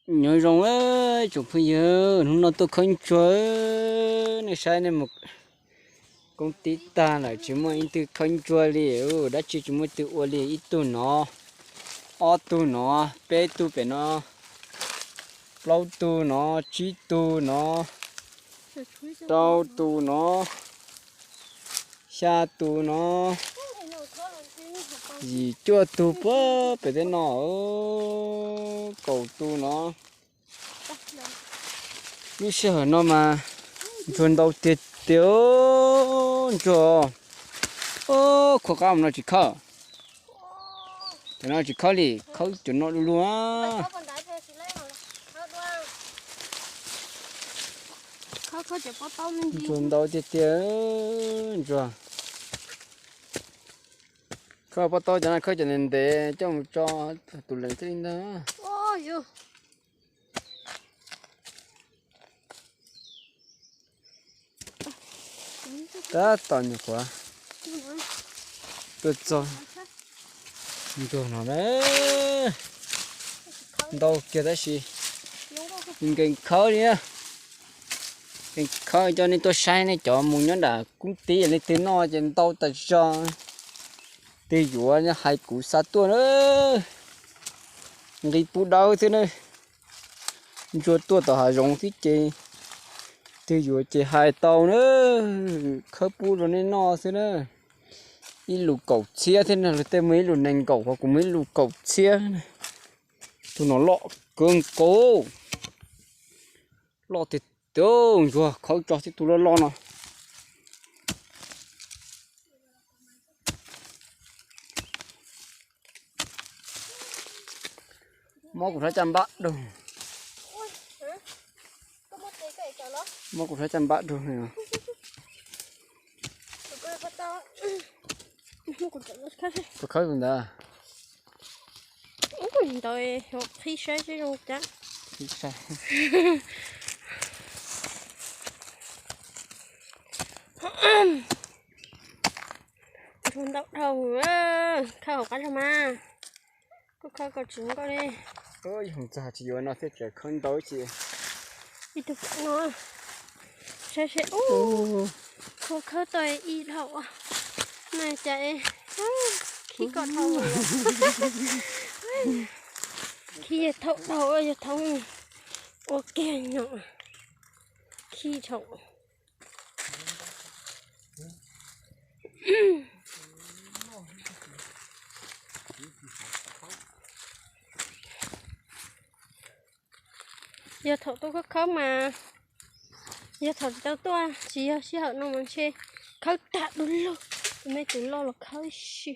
Nyob zoo tsoom phooj ywg, hnub no tuaj khawb ntsuag, nej saib nej mus koob tib tag lawm tsis muaj ib tug khawb ntsuag li, dab tsi tsis muaj tug ua li, ib tug no, ob tug no, peb tug pem no, plaub tug no, tsib tug no, rau tug no, xya tug no, yim cuaj tug puag pem tej no, kaum tug no. Lub sij hawm no mas ntsuag ntau tiag tiag, ntsuag. Khuab qab mus no tsis khawb, cov no tsis khawb li, khawb cov no du lug. Ntsuag ntau tiag tiag, ntsuag. Khawb pob taub cov no, khawb cov ntev ntev coj mus tso tus lees thiaj li ntag. Tab tom nyuam qhuav tuaj txog ntsuag no na, ntau kiag tab sis nkees khawb li na. Nkees khawb, coj nej tuaj saib nej cov mus nyob nram koob tib leej twg noj ces ntau tas zog. Twg yuav hais kuv xa tuaj na, nqi pub dawb xwb na. Ntsuag tuaj tom hav zoov xwb ces twg yuav ces hais tau na, khawb pub rau nej noj xwb na. Ib lus kaum txhiab thiab na, luag tej muaj ib lus nees nkaum, kuv muaj ib lus kaum txhiab. Tus no loj kawg nkaus, loj tiag tiag, ntsuag khawb tso xwb tus loj loj no. Mob kuv sab caj npab dua. Mob kuv sab caj npab dua. Tus khawb tus ntawd. Ntawd qhib saib seb zoo cas. Ntsuag ntau dhau, khawb hauv qab zog mas. Kuj khawb kom tsis zoo nkauj li. Yog txog tsis yuav no thiab tseem khawb ntau ib tug no. Saib seb, khawb khawb tau ib dhau no cas khib kom dhau. Khib yog thaum dhau yog thaum ua kiag nyo khib dhau. Yog thaum tuaj khawb khawb mas, yog thaum tsis tau tuaj tsis yog sij hawm no mas ntshe khawb tag du lug, tus me tus loj los khawb si.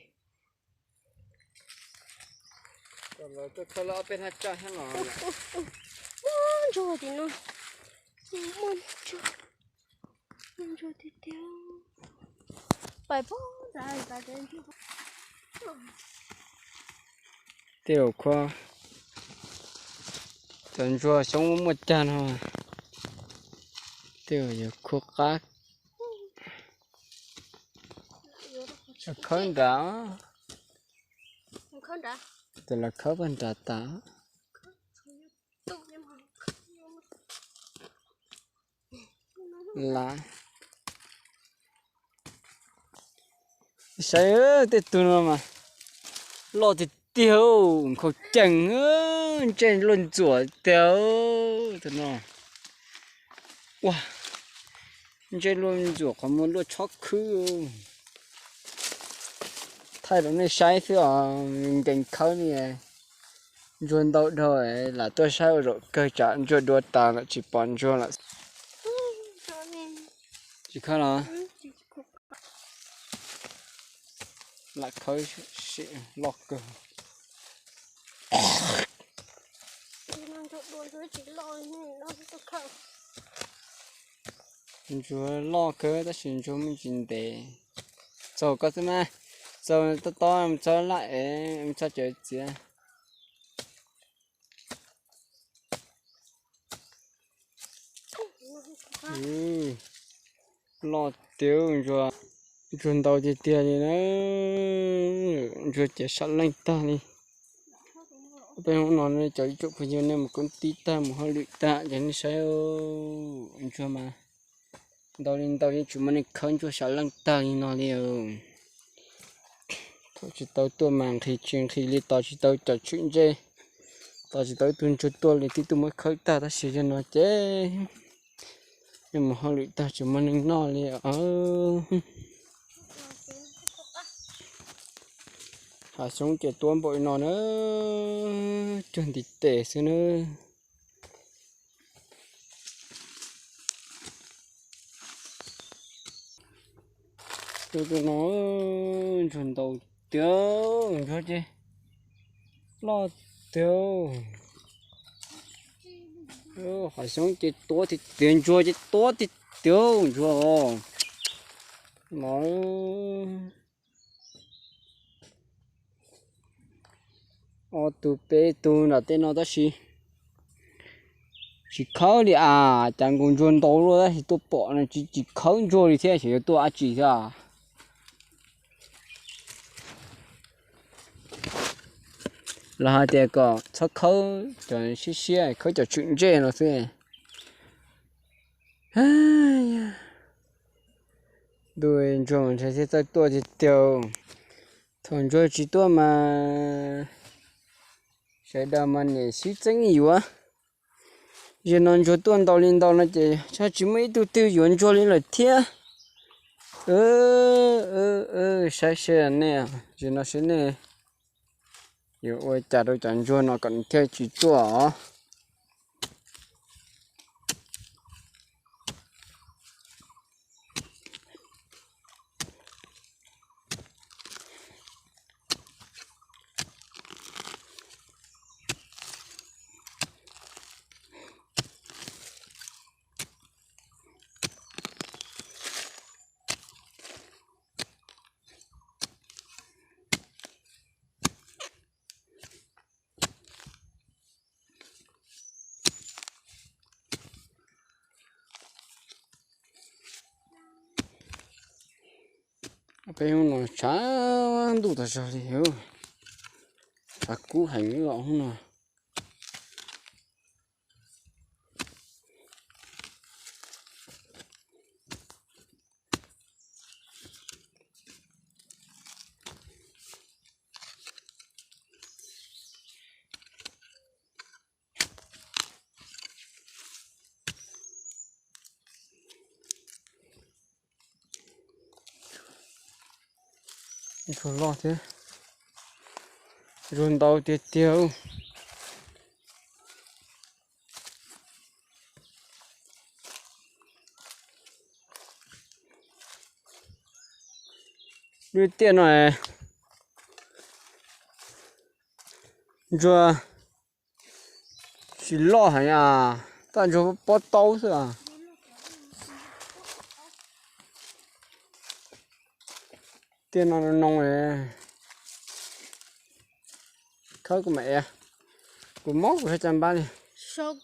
Muaj ntsuag tim no, muaj ntsuag, muaj ntsuag tiag tiag. Pais pog nrad. Tej zaum khuab, cov ntsuag xyoob muaj cag no, tej zaum yuav khuab qab. Khawb nrad, ces los khawb pag nrad tas. Las, saib tej tug no mas loj tiag tiag, nkhaus cees, ntsej luaj ntxuam tiag. Tus no, ua, ntsej luaj ntxuam qhov muag luaj tshob khwb. Thaij rau nej saib xwb os, nkees khawb li. Ntsuag ntau dhau, lam tuaj saib ua zaum kawg tsam ntsuag dua tas lawm tsis pom ntsuag lawm. Tsis khawb los? Lam khawb sim loj kawg. Ntsuag loj kawg tab sis ntsuag muaj ntsis ntev. Txaug koj xwb mas, txaug tob tob mus txog laj es mus txog cawv txiav. Loj tiag, ntsuag ntau tiag tiag li na. Ntsuag ces sab leej tag li. Ua Peb hnub no nej cov ib tsoom phooj ywg nej mus koob tij tag mus hauj lwm tag ces nej saib ntsuag mas ntau li ntau yeej tsis muaj neeg khawb ntsuag sam leej tag li no li. Thaum tsis tau tuaj mas nqhis tsis nqhis li, tos tsis tau cov tshwm ntsej, tos tsis tau ib tug ntsuag tuaj li twb tuaj muab khawb tag tab sis yog no ces nej mus hauj lwm tag tsis muaj neeg noj li. Hav xyoob ces tuab npaum li no na, cuag ntiv tes xwb na. Tus tus no ntsuag ntau tiag, ntsuag ces loj tiag. Hav xyoob ces tuab tiag tiag, ntsuag ces tuab tiag tiag ntsuag os. No ob tug peb tug nram tej no tab sis tsis khawb li as, cas nkaus ntsuag ntau luaj tab sis tuaj pom no tsis tsis khawb ntsuag li thiab, xyov yuav tuaj dab tsi thiab. Los hais tias kom txhob khawb cov siab siab, khawb cov tshwm ntsej no xwb. Ntuj, ntsuag mas ntshe thiaj txawj tuaj tiag tiag. Thaum ntsuag tsis tuaj mas sawv daws mas niam sib txeeb yuav. Zaum no ntsuag tuaj ntau li ntau no ces tsis muaj ib tug twg yuav ntsuag li lawm thiab. Saib seb nej, zaum no seb nej yuav ua cas rau cov ntsuag no kom nws thiaj tsis tuaj os. Peb hnub no tshav ntuj tas zog li, tshav kub heev os hnub no. Ntsuag loj thiab, ntsuag ntau tiag tiag. Lub tiaj no ntsuag tsis loj heev, tab ntsuag pob taub xwb. Tiaj no noo, khawb kuv mam, kuv mob kuv sab caj npab li. Txog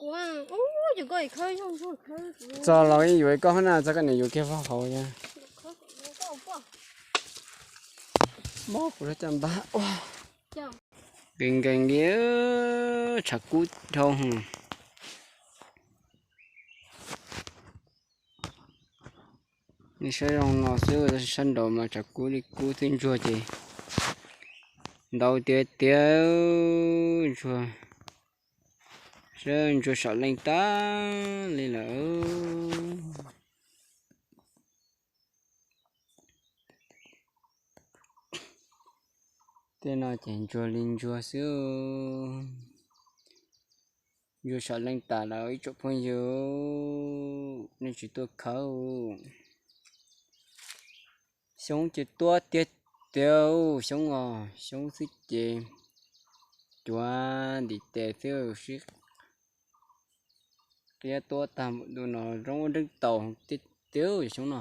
los yuav koj hov na, txog koj niam yuav kiag faj hauv. Mob kuv sab caj npab. Nkees nkees li, tshav kub dhau. Nej saib zoo no xwb, sab nraud mas tshav kub li kub xwb, ntsuag ces ntau tiag tiag, ntsuag, saib ntsuag sam leej tag li lawm. Tej no ces ntsuag li ntsuag xwb. Ntsuag sam leej tas lawm ib tsoom phooj ywg, nej tsis tuaj khawb. Xyoob ces tuab tiag tiag, xyoob os, xyoob xwb ces cuav ntiv tes xwb sib qiab tuab tag npaum ntu no, zoo ua nreeb taus tiag tiag xyoob no.